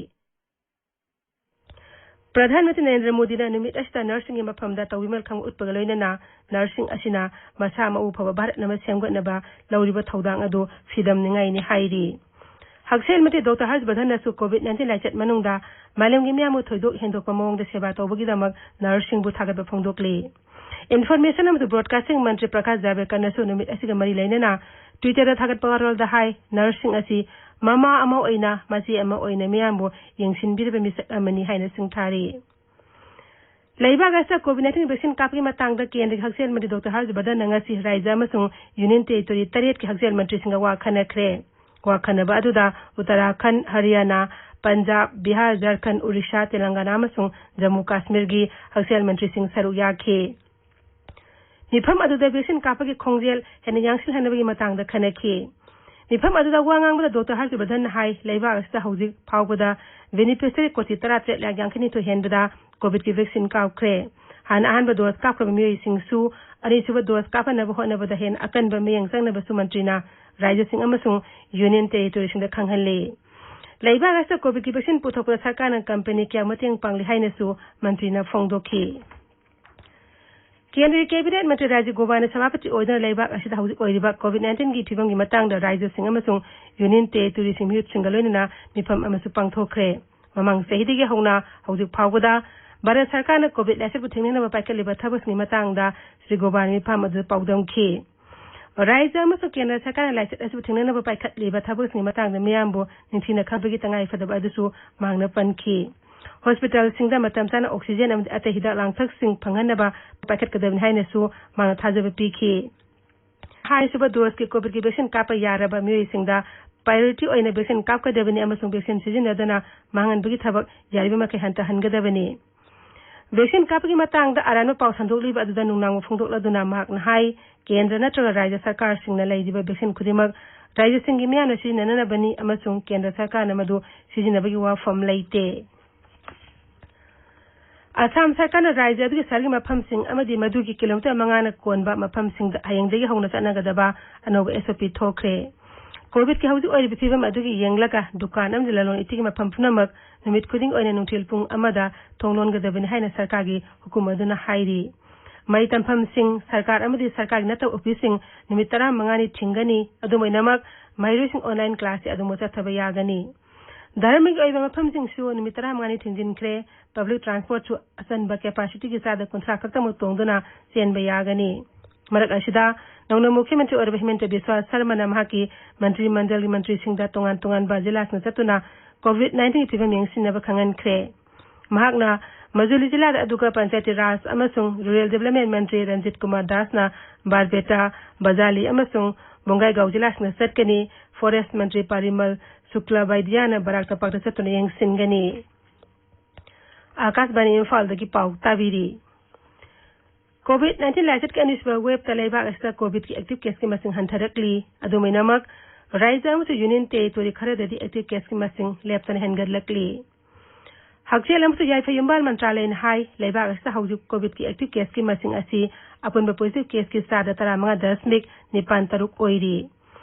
ꯄ꯭ꯔꯙꯥꯟ ꯃꯟꯇ꯭ꯔꯤ ꯅꯔꯦꯟꯗ꯭ꯔ ꯃꯣꯗꯤꯅ ꯅꯨꯃꯤꯠ ꯑꯁꯤꯗ ꯅꯔꯁꯁꯤꯡꯒꯤ ꯃꯐꯝꯗ ꯇꯧꯕꯤꯃꯜ ꯈꯪꯕ ꯎꯠꯄꯒ ꯂꯣꯏꯅꯅ ꯅꯔꯁꯁꯤꯡ ꯑꯁꯤꯅ ꯃꯁꯥ ꯃꯎ ꯐꯕ ꯚꯥꯔꯠ ꯑꯃ ꯁꯦꯝꯒꯠꯅꯕ ꯂꯧꯔꯤꯕ ꯊꯧꯗꯥꯡ ꯑꯗꯨ ꯐꯤꯗꯝꯅꯤꯡꯉꯥꯏꯅꯤ ꯍꯥꯏꯔꯤ꯫ ꯍꯛꯁꯦꯜ ꯃꯟꯇ꯭ꯔꯤ ꯗꯣꯛꯇꯔ ꯍꯔꯁ ꯕꯔꯙꯟꯅꯁꯨ ꯀꯣꯚꯤꯗ ꯅꯥꯏꯟꯇꯤꯟ ꯂꯥꯏꯆꯠ ꯃꯅꯨꯡꯗ ꯃꯥꯂꯦꯝꯒꯤ ꯃꯤꯌꯥꯝꯕꯨ ꯊꯣꯏꯗꯣꯛ ꯍꯦꯟꯗꯣꯛꯄ ꯃꯑꯣꯡꯗ ꯁꯦꯕꯥ ꯇꯧꯕꯒꯤꯗꯃꯛ ꯅꯔꯁꯁꯤꯡꯕꯨ ꯊꯥꯒꯠꯄ ꯐꯣꯡꯗꯣꯛꯂꯤ꯫ ꯏꯟꯐꯣꯔꯃꯦꯁꯟ ꯑꯃꯁꯨꯡ ꯕ꯭ꯔꯣꯗꯀꯥꯁꯇꯤꯡ ꯃꯟꯇ꯭ꯔꯤ ꯄ꯭ꯔꯀꯥꯁ ꯖꯥꯕꯦꯗꯀꯔꯅꯁꯨ ꯅꯨꯃꯤꯠ ꯑꯁꯤꯒ ꯃꯔꯤ ꯂꯩꯅꯅ ꯇ꯭ꯋꯤꯇꯔꯗ ꯊꯥꯒꯠꯄ ꯋꯥꯔꯣꯜꯗ ꯍꯥꯏ, ꯅꯔꯁꯁꯤꯡ ꯑꯁꯤ ꯃꯃꯥ ꯑꯃ ꯑꯣꯏꯅ, ꯃꯆꯦ ꯑꯃ ꯑꯣꯏꯅ ꯃꯤꯌꯥꯝꯕꯨ ꯌꯦꯡꯁꯤꯟꯕꯤꯔꯤꯕ ꯃꯤꯁꯛ ꯑꯃꯅꯤ ꯍꯥꯏꯅ ꯁꯤꯡꯊꯥꯔꯤ꯫ ꯂꯩꯕꯥꯛ ꯑꯁꯤꯗ ꯀꯣꯚꯤꯗ ꯅꯥꯏꯟꯇꯤꯟ ꯚꯦꯛꯁꯤꯟ ꯀꯥꯞꯄꯒꯤ ꯃꯇꯥꯡꯗ ꯀꯦꯟꯗ꯭ꯔꯒꯤ ꯍꯛꯁꯦꯜ ꯃꯟꯇ꯭ꯔꯤ ꯗꯣꯛꯇꯔ ꯍꯔꯁ ꯕꯔꯙꯟꯅ ꯉꯁꯤ ꯔꯥꯖ꯭ꯌ ꯑꯃꯁꯨꯡ ꯌꯨꯅꯤꯌꯟ ꯇꯦꯔꯤꯇꯣꯔꯤ ꯇꯔꯦꯠꯀꯤ ꯍꯛꯁꯦꯜ ꯃꯟꯇ꯭ꯔꯤꯁꯤꯡꯒ ꯋꯥ ꯈꯟꯅꯈ꯭ꯔꯦ꯫ ꯋꯥ ꯈꯟꯅꯕ ꯑꯗꯨꯗ ꯎꯠꯇꯔꯥꯈꯟꯗ, ꯍꯔꯤꯌꯥꯅꯥ, ꯄꯟꯖꯥꯕ, ꯕꯤꯍꯥꯔ, ꯖꯔꯈꯟꯗ, ꯎꯔꯤꯁꯥ, ꯇꯦꯂꯪꯒꯥꯅꯥ ꯑꯃꯁꯨꯡ ꯖꯝꯃꯨ ꯀꯥꯁꯃꯤꯔꯒꯤ ꯍꯛꯁꯦꯜ ꯃꯟꯇ꯭ꯔꯤꯁꯤꯡ ꯁꯔꯨꯛ ꯌꯥꯈꯤ꯫ ꯃꯤꯐꯝ ꯑꯗꯨꯗ ꯚꯦꯛꯁꯤꯟ ꯀꯥꯞꯄꯒꯤ ꯈꯣꯡꯖꯦꯜ ꯍꯦꯟꯅ ꯌꯥꯡꯁꯤꯜꯍꯟꯅꯕꯒꯤ ꯃꯇꯥꯡꯗ ꯈꯟꯅꯈꯤ꯫ ꯃꯤꯐꯝ ꯑꯗꯨꯗ ꯋꯥ ꯉꯥꯡꯕꯗ ꯗꯣꯛꯇꯔ ꯍꯔꯁ ꯕꯔꯙꯟꯅ ꯍꯥꯏ, ꯂꯩꯕꯥꯛ ꯑꯁꯤꯗ ꯍꯧꯖꯤꯛ ꯐꯥꯎꯕꯗ ꯕꯦꯅꯤꯐꯤꯁꯔꯤ ꯀꯣꯇꯤ ꯇꯔꯥꯇꯔꯦꯠ ꯂꯥꯈ ꯌꯥꯡꯈꯩꯅꯤꯊꯣꯏ ꯍꯦꯟꯕꯗ ꯀꯣꯚꯤꯗꯀꯤ ꯚꯦꯛꯁꯤꯟ ꯀꯥꯞꯈ꯭ꯔꯦ꯫ ꯍꯥꯟꯅ ꯑꯍꯥꯟꯕ ꯗꯣꯁ ꯀꯥꯞꯈ꯭ꯔꯕ ꯃꯤꯑꯣꯏꯁꯤꯡꯁꯨ ꯑꯅꯤꯁꯨꯕ ꯗꯣꯁ ꯀꯥꯞꯍꯟꯅꯕ ꯍꯣꯠꯅꯕꯗ ꯍꯦꯟꯅ ꯑꯀꯟꯕ ꯃꯤꯠꯌꯦꯡ ꯆꯪꯅꯕꯁꯨ ꯃꯟꯇ꯭ꯔꯤꯅ ꯔꯥꯖ꯭ꯌꯁꯤꯡ ꯑꯃꯁꯨꯡ ꯌꯨꯅꯤꯌꯟ ꯇꯦꯔꯤꯇꯣꯔꯤꯁꯤꯡꯗ ꯈꯪꯍꯜꯂꯤ꯫ ꯂꯩꯕꯥꯛ ꯑꯁꯤꯗ ꯀꯣꯚꯤꯗꯀꯤ ꯚꯦꯛꯁꯤꯟ ꯄꯨꯊꯣꯛꯄꯗ ꯁꯔꯀꯥꯔꯅ ꯀꯝꯄꯦꯅꯤ ꯀꯌꯥ ꯃꯇꯦꯡ ꯄꯥꯡꯂꯤ ꯍꯥꯏꯅꯁꯨ ꯃꯟꯇ꯭ꯔꯤꯅ ꯐꯣꯡꯗꯣꯛꯈꯤ꯫ ꯀꯦꯟꯗ꯭ꯔꯒꯤ ꯀꯦꯕꯤꯅꯦꯠ ꯃꯟꯇ꯭ꯔꯤ ꯔꯥꯖꯤꯕ ꯒꯣꯕꯥꯅ ꯁꯚꯥꯄꯇꯤ ꯑꯣꯏꯗꯨꯅ ꯂꯩꯕꯥꯛ ꯑꯁꯤꯗ ꯍꯧꯖꯤꯛ ꯑꯣꯏꯔꯤꯕ ꯀꯣꯚꯤꯗ ꯅꯥꯏꯟꯇꯤꯟꯒꯤ ꯐꯤꯕꯝꯒꯤ ꯃꯇꯥꯡꯗ ꯔꯥꯖ꯭ꯌꯁꯤꯡ ꯑꯃꯁꯨꯡ ꯌꯨꯅꯤꯌꯟ ꯇꯦꯔꯤꯇꯣꯔꯤꯁꯤꯡ ꯃꯤꯍꯨꯠꯁꯤꯡꯒ ꯂꯣꯏꯅꯅ ꯃꯤꯐꯝ ꯑꯃꯁꯨ ꯄꯥꯡꯊꯣꯛꯈ꯭ꯔꯦ꯫ ꯃꯃꯥꯡ ꯆꯍꯤꯗꯒꯤ ꯍꯧꯅ ꯍꯧꯖꯤꯛ ꯐꯥꯎꯕꯗ ꯚꯥꯔꯠ ꯁꯔꯀꯥꯔꯅ ꯀꯣꯚꯤꯗ ꯂꯥꯏꯆꯠꯄꯨ ꯊꯦꯡꯅꯅꯕ ꯄꯥꯏꯈꯠꯂꯤꯕ ꯊꯕꯛꯁꯤꯡꯒꯤ ꯃꯇꯥꯡꯗ ꯁ꯭ꯔꯤ ꯒꯣꯕꯥꯅ ꯃꯤꯐꯝ ꯑꯗꯨꯗ ꯄꯥꯎꯗꯝꯈꯤ꯫ ꯔꯥꯖ꯭ꯌ ꯑꯃꯁꯨꯡ ꯀꯦꯟꯗ꯭ꯔ ꯁꯔꯀꯥꯔꯅ ꯂꯥꯏꯆꯠ ꯑꯁꯤꯕꯨ ꯊꯦꯡꯅꯅꯕ ꯄꯥꯏꯈꯠꯂꯤꯕ ꯊꯕꯛꯁꯤꯡꯒꯤ ꯃꯇꯥꯡꯗ ꯃꯤꯌꯥꯝꯕꯨ ꯅꯤꯡꯊꯤꯅ ꯈꯪꯕꯒꯤ ꯇꯉꯥꯏꯐꯗꯕ ꯑꯗꯨꯁꯨ ꯃꯍꯥꯛꯅ ꯄꯟꯈꯤ꯫ ꯍꯣꯁꯄꯤꯇꯥꯜꯁꯤꯡꯗ ꯃꯇꯝ ꯆꯥꯅ ꯑꯣꯛꯁꯤꯖꯦꯟ ꯑꯃꯗꯤ ꯑꯇꯩ ꯍꯤꯗꯥꯛ ꯂꯥꯡꯊꯛꯁꯤꯡ ꯐꯪꯍꯟꯅꯕ ꯄꯥꯏꯈꯠꯀꯗꯕꯅꯤ ꯍꯥꯏꯅꯁꯨ ꯃꯍꯥꯛꯅ ꯊꯥꯖꯕ ꯄꯤꯈꯤ꯫ ꯑꯍꯥꯟꯕ ꯗꯣꯁꯀꯤ ꯀꯣꯚꯤꯗꯀꯤ ꯚꯦꯛꯁꯤꯟ ꯀꯥꯞꯄ ꯌꯥꯔꯕ ꯃꯤꯑꯣꯏꯁꯤꯡꯗ ꯄ꯭ꯔꯥꯏꯌꯣꯔꯤꯇꯤ ꯑꯣꯏꯅ ꯚꯦꯛꯁꯤꯟ ꯀꯥꯞꯀꯗꯕꯅꯤ ꯑꯃꯁꯨꯡ ꯚꯦꯛꯁꯤꯟ ꯁꯤꯖꯤꯟꯅꯗꯅ ꯃꯥꯡꯍꯟꯕꯒꯤ ꯊꯕꯛ ꯌꯥꯔꯤꯕ ꯃꯈꯩ ꯍꯟꯊꯍꯟꯒꯗꯕꯅꯤ꯫ ꯚꯦꯛꯁꯤꯟ ꯀꯥꯞꯄꯒꯤ ꯃꯇꯥꯡꯗ ꯑꯔꯥꯟꯕ ꯄꯥꯎ ꯁꯟꯗꯣꯛꯂꯤꯕ ꯑꯗꯨꯗ ꯅꯨꯡꯅꯥꯡꯕ ꯐꯣꯡꯗꯣꯛꯂꯗꯨꯅ ꯃꯍꯥꯛꯅ ꯍꯥꯏ, ꯀꯦꯟꯗ꯭ꯔ ꯅꯠꯇ꯭ꯔꯒ ꯔꯥꯖ꯭ꯌ ꯁꯔꯀꯥꯔꯁꯤꯡꯅ ꯂꯩꯔꯤꯕ ꯚꯦꯛꯁꯤꯟ ꯈꯨꯗꯤꯡꯃꯛ ꯔꯥꯖ꯭ꯌꯁꯤꯡꯒꯤ ꯃꯤꯌꯥꯝꯅ ꯁꯤꯖꯤꯟꯅꯅꯕꯅꯤ ꯑꯃꯁꯨꯡ ꯀꯦꯟꯗ꯭ꯔ ꯁꯔꯀꯥꯔꯅ ꯃꯗꯨ ꯁꯤꯖꯤꯟꯅꯕꯒꯤ ꯋꯥꯐꯝ ꯂꯩꯇꯦ꯫ ꯑꯁꯥꯝ ꯁꯔꯀꯥꯔꯅ ꯔꯥꯖ꯭ꯌ ꯑꯗꯨꯒꯤ ꯁꯍꯔꯒꯤ ꯃꯐꯝꯁꯤꯡ ꯑꯃꯗꯤ ꯃꯗꯨꯒꯤ ꯀꯤꯂꯣꯃꯤꯇꯔ ꯃꯉꯥꯅ ꯀꯣꯟꯕ ꯃꯐꯝꯁꯤꯡꯗ ꯍꯌꯦꯡꯗꯒꯤ ꯍꯧꯅ ꯆꯠꯅꯒꯗꯕ ꯑꯅꯧꯕ S O P ꯊꯣꯛꯈ꯭ꯔꯦ꯫ ꯀꯣꯚꯤꯗꯀꯤ ꯍꯧꯖꯤꯛ ꯑꯣꯏꯔꯤꯕ ꯐꯤꯕꯝ ꯑꯗꯨꯒꯤ ꯌꯦꯡꯂꯒ ꯗꯨꯀꯥꯟ ꯑꯃꯗꯤ ꯂꯂꯣꯟ ꯏꯇꯤꯛꯀꯤ ꯃꯐꯝ ꯄꯨꯝꯅꯃꯛ ꯅꯨꯃꯤꯠ ꯈꯨꯗꯤꯡ ꯑꯣꯏꯅ ꯅꯨꯡꯊꯤꯜ ꯄꯨꯡ ꯑꯃꯗ ꯊꯣꯡ ꯂꯣꯟꯒꯗꯕꯅꯤ ꯍꯥꯏꯅ ꯁꯔꯀꯥꯔꯒꯤ ꯍꯨꯀꯨꯝ ꯑꯗꯨꯅ ꯍꯥꯏꯔꯤ꯫ ꯃꯍꯩ ꯇꯝꯐꯝꯁꯤꯡ, ꯁꯔꯀꯥꯔ ꯑꯃꯗꯤ ꯁꯔꯀꯥꯔꯒꯤ ꯅꯠꯇꯕ ꯑꯣꯐꯤꯁꯁꯤꯡ ꯅꯨꯃꯤꯠ ꯇꯔꯥꯃꯉꯥꯅꯤ ꯊꯤꯡꯒꯅꯤ꯫ ꯑꯗꯨꯝ ꯑꯣꯏꯅꯃꯛ, ꯃꯍꯩꯔꯣꯏꯁꯤꯡ online classꯁꯤ ꯑꯗꯨꯝ ꯆꯠꯊꯕ ꯌꯥꯒꯅꯤ꯫ ꯙꯔꯃꯒꯤ ꯑꯣꯏꯕ ꯃꯐꯝꯁꯤꯡꯁꯨ ꯅꯨꯃꯤꯠ ꯇꯔꯥꯃꯉꯥꯅꯤ ꯊꯤꯡꯖꯤꯟꯈ꯭ꯔꯦ꯫ Public transportꯁꯨ ꯑꯆꯟꯕ capacityꯒꯤ ꯆꯥꯗ ꯀꯨꯟꯊ꯭ꯔꯥ ꯈꯛꯇꯃꯛ ꯇꯣꯡꯗꯨꯅ ꯆꯦꯟꯕ ꯌꯥꯒꯅꯤ꯫ ꯃꯔꯛ ꯑꯁꯤꯗ, ꯅꯧꯅ ꯃꯨꯈ꯭ꯌ ꯃꯟꯇ꯭ꯔꯤ ꯑꯣꯏꯔꯕ ꯍꯤꯃꯟꯇ ꯕꯤꯁ꯭ꯋꯥ ꯁꯔꯃꯅ ꯃꯍꯥꯛꯀꯤ ꯃꯟꯇ꯭ꯔꯤ ꯃꯟꯗꯜꯒꯤ ꯃꯟꯇ꯭ꯔꯤꯁꯤꯡꯗ ꯇꯣꯉꯥꯟ ꯇꯣꯉꯥꯟꯕ ꯖꯤꯂꯥꯁꯤꯡꯗ ꯆꯠꯇꯨꯅ COVID nineteenꯒꯤ ꯐꯤꯕꯝ ꯌꯦꯡꯁꯤꯟꯅꯕ ꯈꯪꯍꯟꯈ꯭ꯔꯦ꯫ ꯃꯍꯥꯛꯅ ꯃꯖꯨꯂꯤ ꯖꯤꯂꯥꯗ ꯑꯗꯨꯒ ꯄꯟꯆꯥꯌꯇꯤ ꯔꯥꯖ ꯑꯃꯁꯨꯡ ꯔꯨꯔꯦꯜ ꯗꯤꯕꯦꯂꯞꯃꯦꯟ ꯃꯟꯇ꯭ꯔꯤ ꯔꯟꯖꯤꯠ ꯀꯨꯃꯥꯔ ꯗꯥꯁꯅ ꯕꯥꯔꯄꯦꯇꯥ, ꯕꯖꯥꯂꯤ ꯑꯃꯁꯨꯡ ꯕꯣꯡꯒꯥꯏꯒꯥꯎ ꯖꯤꯂꯥꯁꯤꯡꯗ ꯆꯠꯀꯅꯤ꯫ Forest ꯃꯟꯇ꯭ꯔꯤ ꯄꯥꯔꯤꯃꯜ ꯁꯨꯀ꯭ꯂꯥ ꯕꯥꯏꯗꯤꯌꯥꯅ ꯕꯔꯥꯛ ꯇꯝꯄꯥꯛꯇ ꯆꯠꯇꯨꯅ ꯌꯦꯡꯁꯤꯟꯒꯅꯤ꯫ ꯑꯥꯀꯥꯁꯕꯥꯅꯤ ꯏꯝꯐꯥꯜꯗꯒꯤ ꯄꯥꯎ ꯇꯥꯕꯤꯔꯤ꯫ COVID nineteen ꯂꯥꯏꯆꯠꯀꯤ ꯑꯅꯤꯁꯨꯕ waveꯇ ꯂꯩꯕꯥꯛ ꯑꯁꯤꯗ COVIDꯀꯤ active caseꯀꯤ ꯃꯁꯤꯡ ꯍꯟꯊꯔꯛꯂꯤ꯫ ꯑꯗꯨꯝ ꯑꯣꯏꯅꯃꯛ, ꯔꯥꯖ꯭ꯌ ꯑꯃꯁꯨꯡ union territory ꯈꯔꯗꯗꯤ active caseꯀꯤ ꯃꯁꯤꯡ ꯂꯦꯞꯇꯅ ꯍꯦꯟꯒꯠꯂꯛꯂꯤ꯫ ꯍꯛꯁꯦꯜ ꯑꯃꯁꯨꯡ ꯌꯥꯏꯐ ꯌꯨꯝꯕꯥꯜ ꯃꯟꯇ꯭ꯔꯥꯂꯌꯅ ꯍꯥꯏ, ꯂꯩꯕꯥꯛ ꯑꯁꯤꯗ ꯍꯧꯖꯤꯛ COVIDꯀꯤ active caseꯀꯤ ꯃꯁꯤꯡ ꯑꯁꯤ ꯑꯄꯨꯟꯕ positive caseꯀꯤ ꯆꯥꯗ ꯇꯔꯥꯃꯉꯥ ꯗꯁꯃꯤꯛ ꯅꯤꯄꯥꯟ ꯇꯔꯨꯛ ꯑꯣꯏꯔꯤ꯫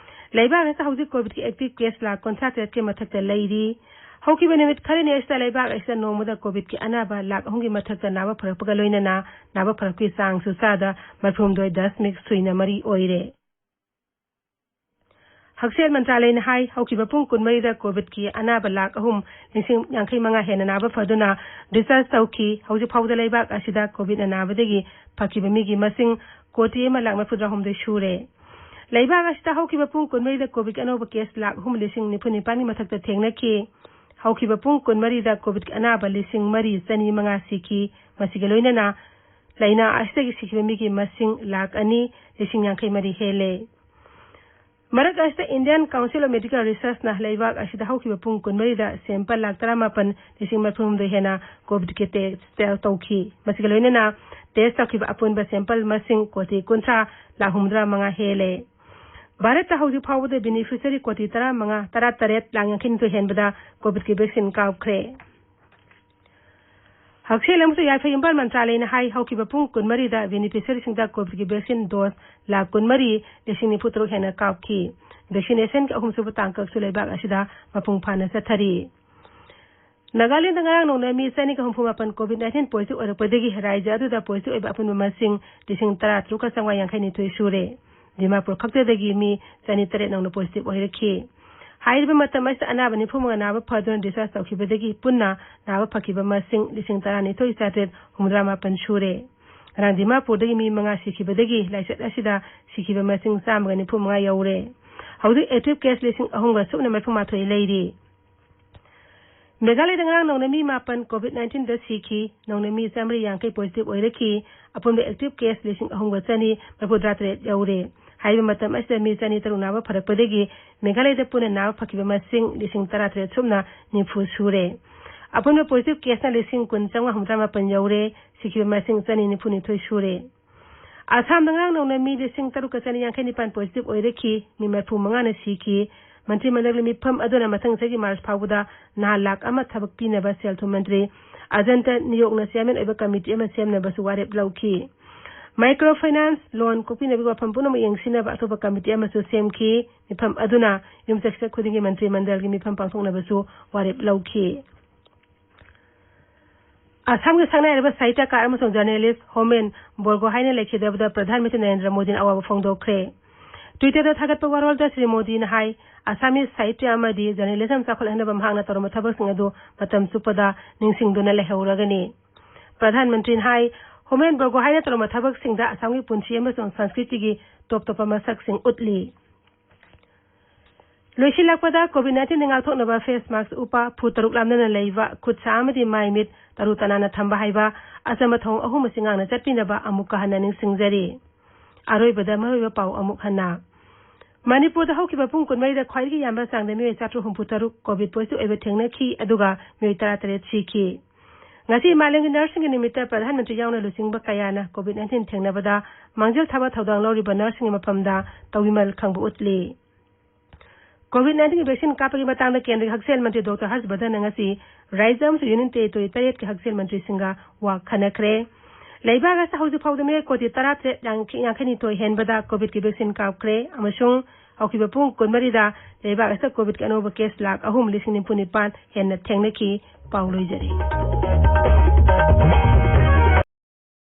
ꯂꯩꯕꯥꯛ ꯑꯁꯤꯗ ꯍꯧꯖꯤꯛ COVIDꯀꯤ active case ꯂꯥꯈ ꯀꯨꯟꯊ꯭ꯔꯥ ꯇꯔꯦꯠꯀꯤ ꯃꯊꯛꯇ ꯂꯩꯔꯤ꯫ ꯍꯧꯈꯤꯕ ꯅꯨꯃꯤꯠ ꯈꯔꯅꯤ ꯑꯁꯤꯗ ꯂꯩꯕꯥꯛ ꯑꯁꯤꯗ ꯅꯣꯡꯃꯗ COVIDꯀꯤ ꯑꯅꯥꯕ ꯂꯥꯈ ꯑꯍꯨꯝꯒꯤ ꯃꯊꯛꯇ ꯅꯥꯕ ꯐꯔꯛꯄꯒ ꯂꯣꯏꯅꯅ ꯅꯥꯕ ꯐꯔꯛꯄꯒꯤ ꯆꯥꯡꯁꯨ ꯆꯥꯗ ꯃꯔꯤꯐꯨꯍꯨꯝꯗꯣꯏ ꯗꯁꯃꯤꯛ ꯁꯨꯏꯅ ꯃꯔꯤ ꯑꯣꯏꯔꯦ꯫ ꯍꯛꯁꯦꯜ ꯃꯟꯇ꯭ꯔꯥꯂꯌꯅ ꯍꯥꯏ, ꯍꯧꯈꯤꯕ ꯄꯨꯡ ꯀꯨꯟꯃꯔꯤꯗ COVIDꯀꯤ ꯑꯅꯥꯕ ꯂꯥꯈ ꯑꯍꯨꯝ ꯂꯤꯁꯤꯡ ꯌꯥꯡꯈꯩ ꯃꯉꯥ ꯍꯦꯟꯅ ꯅꯥꯕ ꯐꯗꯨꯅ discharge ꯇꯧꯈꯤ꯫ ꯍꯧꯖꯤꯛ ꯐꯥꯎꯕꯗ ꯂꯩꯕꯥꯛ ꯑꯁꯤꯗ COVIDꯅ ꯅꯥꯕꯗꯒꯤ ꯐꯈꯤꯕ ꯃꯤꯒꯤ ꯃꯁꯤꯡ ꯀꯣꯇꯤ ꯑꯃ ꯂꯥꯈ ꯃꯔꯤꯐꯨꯇꯔꯥꯍꯨꯝꯗꯣꯏ ꯁꯨꯔꯦ꯫ ꯂꯩꯕꯥꯛ ꯑꯁꯤꯗ ꯍꯧꯈꯤꯕ ꯄꯨꯡ ꯀꯨꯟꯃꯔꯤꯗ COVIDꯀꯤ ꯑꯅꯧꯕ case ꯂꯥꯈ ꯑꯍꯨꯝ ꯂꯤꯁꯤꯡ ꯅꯤꯐꯨ ꯅꯤꯄꯥꯟꯒꯤ ꯃꯊꯛꯇ ꯊꯦꯡꯅꯈꯤ꯫ ꯍꯧꯈꯤꯕ ꯄꯨꯡ ꯀꯨꯟꯃꯔꯤꯗ COVIDꯀꯤ ꯑꯅꯥꯕ ꯂꯤꯁꯤꯡ ꯃꯔꯤ ꯆꯅꯤ ꯃꯉꯥ ꯁꯤꯈꯤ꯫ ꯃꯁꯤꯒ ꯂꯣꯏꯅꯅ ꯂꯥꯏꯅꯥ ꯑꯁꯤꯗꯒꯤ ꯁꯤꯈꯤꯕ ꯃꯤꯒꯤ ꯃꯁꯤꯡ ꯂꯥꯈ ꯑꯅꯤ ꯂꯤꯁꯤꯡ ꯌꯥꯡꯈꯩ ꯃꯔꯤ ꯍꯦꯜꯂꯦ꯫ ꯃꯔꯛ ꯑꯁꯤꯗ Indian Council of Medical Researchꯅ ꯂꯩꯕꯥꯛ ꯑꯁꯤꯗ ꯍꯧꯈꯤꯕ ꯄꯨꯡ ꯀꯨꯟꯃꯔꯤꯗ sample ꯂꯥꯈ ꯇꯔꯥꯃꯥꯄꯟ ꯂꯤꯁꯤꯡ ꯃꯔꯤꯐꯨꯍꯨꯝꯗꯣꯏ ꯍꯦꯟꯅ COVIDꯀꯤ test ꯇꯧꯈꯤ꯫ ꯃꯁꯤꯒ ꯂꯣꯏꯅꯅ test ꯇꯧꯈꯤꯕ ꯑꯄꯨꯟꯕ sample ꯃꯁꯤꯡ ꯀꯣꯇꯤ ꯀꯨꯟꯊ꯭ꯔꯥ ꯂꯥꯈ ꯍꯨꯝꯐꯨꯇꯔꯥ ꯃꯉꯥ ꯍꯦꯜꯂꯦ꯫ ꯚꯥꯔꯠꯇ ꯍꯧꯖꯤꯛ ꯐꯥꯎꯕꯗ beneficiary ꯀꯣꯇꯤ ꯇꯔꯥꯃꯉꯥ, ꯇꯔꯥꯇꯔꯦꯠ ꯂꯥꯈ ꯌꯥꯡꯈꯩꯅꯤꯊꯣꯏ ꯍꯦꯟꯕꯗ COVIDꯀꯤ vaccine ꯀꯥꯞꯈ꯭ꯔꯦ꯫ ꯍꯛꯁꯦꯜ ꯑꯃꯁꯨꯡ ꯌꯥꯏꯐ ꯌꯨꯝꯕꯥꯜ ꯃꯟꯇ꯭ꯔꯥꯂꯌꯅ ꯍꯥꯏ, ꯍꯧꯈꯤꯕ ꯄꯨꯡ ꯀꯨꯟꯃꯔꯤꯗ ꯕꯦꯅꯤꯐꯤꯁꯤꯌꯔꯤꯁꯤꯡꯗ ꯀꯣꯚꯤꯗꯀꯤ ꯚꯦꯛꯁꯤꯟ ꯗꯣꯁ ꯂꯥꯈ ꯀꯨꯟꯃꯔꯤ ꯂꯤꯁꯤꯡ ꯅꯤꯐꯨ ꯇꯔꯨꯛ ꯍꯦꯟꯅ ꯀꯥꯞꯈꯤ꯫ ꯚꯦꯛꯁꯤꯅꯦꯁꯟꯒꯤ ꯑꯍꯨꯝꯁꯨꯕ ꯇꯥꯡꯀꯛꯁꯨ ꯂꯩꯕꯥꯛ ꯑꯁꯤꯗ ꯃꯄꯨꯡ ꯐꯥꯅ ꯆꯠꯊꯔꯤ꯫ ꯅꯥꯒꯥꯂꯦꯟꯗ ꯉꯔꯥꯡ ꯅꯣꯡꯃ ꯃꯤ ꯆꯅꯤꯒ ꯍꯨꯝꯐꯨ ꯃꯥꯄꯟ ꯀꯣꯚꯤꯗ ꯅꯥꯏꯟꯇꯤꯟ ꯄꯣꯖꯤꯇꯤꯚ ꯑꯣꯏꯔꯛꯄꯗꯒꯤ ꯔꯥꯖ꯭ꯌ ꯑꯗꯨꯗ ꯄꯣꯖꯤꯇꯤꯚ ꯑꯣꯏꯕ ꯑꯄꯨꯟꯕ ꯃꯁꯤꯡ ꯂꯤꯁꯤꯡ ꯇꯔꯥ ꯇꯔꯨꯛꯀ ꯆꯥꯝꯃꯉꯥ ꯌꯥꯡꯈꯩ ꯅꯤꯊꯣꯏ ꯁꯨꯔꯦ꯫ ꯗꯤꯃꯥꯄꯨꯔ ꯈꯛꯇꯗꯒꯤ ꯃꯤ ꯆꯅꯤ ꯇꯔꯦꯠ ꯅꯧꯅ ꯄꯣꯖꯤꯇꯤꯚ ꯑꯣꯏꯔꯛꯈꯤ꯫ ꯍꯥꯏꯔꯤꯕ ꯃꯇꯝ ꯑꯁꯤꯗ ꯑꯅꯥꯕ ꯅꯤꯐꯨ ꯃꯉꯥ ꯅꯥꯕ ꯐꯗꯨꯅ ꯗꯤꯁꯆꯥꯔꯖ ꯇꯧꯈꯤꯕꯗꯒꯤ ꯄꯨꯟꯅ ꯅꯥꯕ ꯐꯈꯤꯕ ꯃꯁꯤꯡ ꯂꯤꯁꯤꯡ ꯇꯔꯥꯅꯤꯊꯣꯏ ꯆꯥꯇ꯭ꯔꯦꯠ ꯍꯨꯝꯐꯨꯇꯔꯥ ꯃꯥꯄꯟ ꯁꯨꯔꯦ꯫ ꯉꯔꯥꯡ ꯗꯤꯃꯥꯄꯨꯔꯗꯒꯤ ꯃꯤ ꯃꯉꯥ ꯁꯤꯈꯤꯕꯗꯒꯤ ꯂꯥꯏꯆꯠ ꯑꯁꯤꯗ ꯁꯤꯈꯤꯕ ꯃꯁꯤꯡ ꯆꯥꯝꯃꯒ ꯅꯤꯐꯨ ꯃꯉꯥ ꯌꯧꯔꯦ꯫ ꯍꯧꯖꯤꯛ ꯑꯦꯛꯇꯤꯚ ꯀꯦꯁ ꯂꯤꯁꯤꯡ ꯑꯍꯨꯝꯒ ꯁꯨꯞꯅ ꯃꯔꯤꯐꯨ ꯃꯥꯊꯣꯏ ꯂꯩꯔꯤ꯫ ꯃꯦꯘꯥꯂꯌꯗ ꯉꯔꯥꯡ ꯅꯧꯅ ꯃꯤ ꯃꯥꯄꯟ ꯀꯣꯚꯤꯗ ꯅꯥꯏꯟꯇꯤꯟꯗ ꯁꯤꯈꯤ꯫ ꯅꯧꯅ ꯃꯤ ꯆꯥꯃꯔꯤ ꯌꯥꯡꯈꯩ ꯄꯣꯖꯤꯇꯤꯚ ꯑꯣꯏꯔꯛꯈꯤ꯫ ꯑꯄꯨꯟꯕ ꯑꯦꯛꯇꯤꯚ ꯀꯦꯁ ꯂꯤꯁꯤꯡ ꯑꯍꯨꯝꯒ ꯆꯅꯤ ꯃꯔꯤꯐꯨꯇꯔꯥ ꯇꯔꯦꯠ ꯌꯧꯔꯦ꯫ ꯍꯥꯏꯔꯤꯕ ꯃꯇꯝ ꯑꯁꯤꯗ ꯃꯤ ꯆꯅꯤ ꯇꯔꯨꯛ ꯅꯥꯕ ꯐꯔꯛꯄꯗꯒꯤ ꯃꯦꯘꯥꯂꯌꯗ ꯄꯨꯟꯅ ꯅꯥꯕ ꯐꯈꯤꯕ ꯃꯁꯤꯡ ꯂꯤꯁꯤꯡ ꯇꯔꯥ ꯇꯔꯦꯠ ꯁꯨꯞꯅ ꯅꯤꯐꯨ ꯁꯨꯔꯦ꯫ ꯑꯄꯨꯟꯕ ꯄꯣꯖꯤꯇꯤꯚ ꯀꯦꯁꯅ ꯂꯤꯁꯤꯡ ꯀꯨꯟ ꯆꯥꯝꯃꯉꯥ ꯍꯨꯝꯐꯨꯇꯔꯥ ꯃꯥꯄꯟ ꯌꯧꯔꯦ꯫ ꯁꯤꯈꯤꯕ ꯃꯁꯤꯡ ꯆꯅꯤ ꯅꯤꯐꯨ ꯅꯤꯊꯣꯏ ꯁꯨꯔꯦ꯫ ꯑꯁꯥꯝꯗ ꯉꯔꯥꯡ ꯅꯧꯅ ꯃꯤ ꯂꯤꯁꯤꯡ ꯇꯔꯨꯛꯀ ꯆꯅꯤ ꯌꯥꯡꯈꯩ ꯅꯤꯄꯥꯟ ꯄꯣꯖꯤꯇꯤꯚ ꯑꯣꯏꯔꯛꯈꯤ꯫ ꯃꯤ ꯃꯔꯤꯐꯨ ꯃꯉꯥꯅ ꯁꯤꯈꯤ꯫ ꯃꯟꯇ꯭ꯔꯤ ꯃꯟꯗꯜꯒꯤ ꯃꯤꯐꯝ ꯑꯗꯨꯅ ꯃꯊꯪ ꯆꯍꯤꯒꯤ ꯃꯥꯔꯆ ꯐꯥꯎꯕꯗ ꯅꯍꯥ ꯂꯥꯈ ꯑꯃ ꯊꯕꯛ ꯄꯤꯅꯕ ꯁꯦꯜ ꯊꯨꯝ ꯃꯟꯇ꯭ꯔꯤ ꯑꯖꯟꯇ ꯅꯤꯌꯣꯛꯅ ꯆꯤꯌꯥꯔꯃꯦꯟ ꯑꯣꯏꯕ ꯀꯃꯤꯇꯤ ꯑꯃ ꯁꯦꯝꯅꯕꯁꯨ ꯋꯥꯔꯦꯞ ꯂꯧꯈꯤ꯫ ꯃꯥꯏꯀ꯭ꯔꯣ ꯐꯥꯏꯅꯥꯟꯁ ꯂꯣꯟ ꯀꯣꯛꯄꯤꯅꯕꯒꯤ ꯋꯥꯐꯝ ꯄꯨꯝꯅꯃꯛ ꯌꯦꯡꯁꯤꯟꯅꯕ ꯑꯇꯣꯞꯄ ꯀꯃꯤꯇꯤ ꯑꯃꯁꯨ ꯁꯦꯝꯈꯤ꯫ ꯃꯤꯐꯝ ꯑꯗꯨꯅ ꯌꯨꯝꯁꯀꯩꯁ ꯈꯨꯗꯤꯡꯒꯤ ꯃꯟꯇ꯭ꯔꯤ ꯃꯟꯗꯜꯒꯤ ꯃꯤꯐꯝ ꯄꯥꯡꯊꯣꯛꯅꯕꯁꯨ ꯋꯥꯔꯦꯞ ꯂꯧꯈꯤ꯫ ꯑꯁꯥꯝꯒꯤ ꯁꯛꯅꯥꯏꯔꯕ ꯁꯥꯍꯤꯇ꯭ꯌꯀꯥꯔ ꯑꯃꯁꯨꯡ ꯖꯔꯅꯦꯂꯤꯁ ꯍꯣꯃꯦꯟ ꯕꯣꯔꯒꯣꯍꯥꯏꯅ ꯂꯩꯈꯤꯗꯕꯗ ꯄ꯭ꯔꯙꯥꯟ ꯃꯟꯇ꯭ꯔꯤ ꯅꯔꯦꯟꯗ꯭ꯔ ꯃꯣꯗꯤꯅ ꯑꯋꯥꯕ ꯐꯣꯡꯗꯣꯛꯈ꯭ꯔꯦ꯫ ꯇ꯭ꯋꯤꯇꯔꯗ ꯊꯥꯒꯠꯄ ꯋꯥꯔꯣꯜꯗ ꯁ꯭ꯔꯤ ꯃꯣꯗꯤꯅ ꯍꯥꯏ, ꯑꯁꯥꯃꯤꯁ ꯁꯥꯍꯤꯇ꯭ꯌ ꯑꯃꯗꯤ ꯖꯔꯅꯦꯂꯤꯖꯝ ꯆꯥꯎꯈꯠꯍꯟꯅꯕ ꯃꯍꯥꯛꯅ ꯇꯧꯔꯝꯕ ꯊꯕꯛꯁꯤꯡ ꯑꯗꯨ ꯃꯇꯝ ꯆꯨꯞꯄꯗ ꯅꯤꯡꯁꯤꯡꯗꯨꯅ ꯂꯩꯍꯧꯔꯒꯅꯤ꯫ ꯄ꯭ꯔꯙꯥꯟ ꯃꯟꯇ꯭ꯔꯤꯅ ꯍꯥꯏ, ꯍꯣꯃꯦꯟ ꯕꯣꯔꯒꯣꯍꯥꯏꯅ ꯇꯧꯔꯝꯕ ꯊꯕꯛꯁꯤꯡꯗ ꯑꯁꯥꯝꯒꯤ ꯄꯨꯟꯁꯤ ꯑꯃꯁꯨꯡ ꯁꯪꯁꯀ꯭ꯔꯤꯇꯤꯒꯤ ꯇꯣꯞ ꯇꯣꯞꯄ ꯃꯁꯛꯁꯤꯡ ꯎꯠꯂꯤ꯫ ꯂꯣꯏꯁꯤꯜꯂꯛꯄꯗ, ꯀꯣꯚꯤꯗ ꯅꯥꯏꯟꯇꯤꯟꯗꯒꯤ ꯉꯥꯛꯊꯣꯛꯅꯕ ꯐꯦꯁ ꯃꯥꯛꯁ ꯎꯞꯄ, ꯐꯨꯠ ꯇꯔꯨꯛ ꯂꯥꯞꯅꯅ ꯂꯩꯕ, ꯈꯨꯠ ꯁꯥ ꯑꯃꯗꯤ ꯃꯥꯏ ꯃꯤꯠ ꯇꯔꯨ ꯇꯅꯥꯟꯅ ꯊꯝꯕ ꯍꯥꯏꯕ ꯑꯆꯝꯕ ꯊꯧꯑꯣꯡ ꯑꯍꯨꯝ ꯑꯁꯤ ꯉꯥꯛꯅ ꯆꯠꯄꯤꯅꯕ ꯑꯃꯨꯛꯀ ꯍꯟꯅ ꯅꯤꯡꯁꯤꯡꯖꯔꯤ꯫ ꯑꯔꯣꯏꯕꯗ ꯃꯔꯨꯑꯣꯏꯕ ꯄꯥꯎ ꯑꯃꯨꯛ ꯍꯟꯅ꯫ ꯃꯅꯤꯄꯨꯔꯗ ꯍꯧꯈꯤꯕ ꯄꯨꯡ ꯀꯨꯟꯃꯔꯤꯗ ꯈ꯭ꯋꯥꯏꯗꯒꯤ ꯌꯥꯝꯕ ꯆꯥꯡꯗ ꯃꯤꯑꯣꯏ ꯆꯥꯇ꯭ꯔꯨꯛ ꯍꯨꯝꯐꯨ ꯇꯔꯨꯛ ꯀꯣꯚꯤꯗ ꯄꯣꯖꯤꯇꯤꯚ ꯑꯣꯏꯕ ꯊꯦꯡꯅꯈꯤ, ꯑꯗꯨꯒ ꯃꯤꯑꯣꯏ ꯇꯔꯥ ꯇꯔꯦꯠ ꯁꯤꯈꯤ꯫ ꯉꯁꯤ ꯃꯥꯂꯦꯝꯒꯤ ꯅꯔꯁꯁꯤꯡꯒꯤ ꯅꯨꯃꯤꯠꯇ ꯄ꯭ꯔꯙꯥꯟ ꯃꯟꯇ꯭ꯔꯤ ꯌꯥꯎꯅ ꯂꯨꯆꯤꯡꯕ ꯀꯌꯥꯅ ꯀꯣꯚꯤꯗ ꯅꯥꯏꯟꯇꯤꯟ ꯊꯦꯡꯅꯕꯗ ꯃꯥꯡꯖꯤꯜ ꯊꯥꯕ ꯊꯧꯗꯥꯡ ꯂꯧꯔꯤꯕ ꯅꯔꯁꯁꯤꯡꯒꯤ ꯃꯐꯝꯗ ꯇꯧꯕꯤꯃꯜ ꯈꯪꯕ ꯎꯠꯂꯤ꯫ ꯀꯣꯚꯤꯗ ꯅꯥꯏꯟꯇꯤꯟꯒꯤ ꯚꯦꯛꯁꯤꯟ ꯀꯥꯞꯄꯒꯤ ꯃꯇꯥꯡꯗ ꯀꯦꯟꯗ꯭ꯔꯒꯤ ꯍꯛꯁꯦꯜ ꯃꯟꯇ꯭ꯔꯤ ꯗꯣꯛꯇꯔ ꯍꯔꯁ ꯕꯔꯙꯟꯅ ꯉꯁꯤ ꯔꯥꯖ꯭ꯌ ꯑꯃꯁꯨꯡ ꯌꯨꯅꯤꯌꯟ ꯇꯦꯔꯤꯇꯣꯔꯤ ꯇꯔꯦꯠꯀꯤ ꯍꯛꯁꯦꯜ ꯃꯟꯇ꯭ꯔꯤꯁꯤꯡꯒ ꯋꯥ ꯈꯟꯅꯈ꯭ꯔꯦ꯫ ꯂꯩꯕꯥꯛ ꯑꯁꯤꯗ ꯍꯧꯖꯤꯛ ꯐꯥꯎꯗ ꯃꯤꯑꯣꯏ ꯀꯣꯇꯤ ꯇꯔꯥꯇꯔꯦꯠ ꯌꯥꯡꯈꯩ ꯌꯥꯡꯈꯩꯅꯤꯊꯣꯏ ꯍꯦꯟꯕꯗ ꯀꯣꯚꯤꯗꯀꯤ ꯚꯦꯛꯁꯤꯟ ꯀꯥꯞꯈ꯭ꯔꯦ ꯑꯃꯁꯨꯡ ꯍꯧꯈꯤꯕ ꯄꯨꯡ ꯀꯨꯟꯃꯔꯤꯗ ꯂꯩꯕꯥꯛ ꯑꯁꯤꯗ ꯀꯣꯚꯤꯗꯀꯤ ꯑꯅꯧꯕ ꯀꯦꯁ ꯂꯥꯈ ꯑꯍꯨꯝ ꯂꯤꯁꯤꯡ ꯅꯤꯐꯨ ꯅꯤꯄꯥꯟ ꯍꯦꯟꯅ ꯊꯦꯡꯅꯈꯤ꯫ ꯄꯥꯎ ꯂꯣꯏꯖꯔꯦ꯫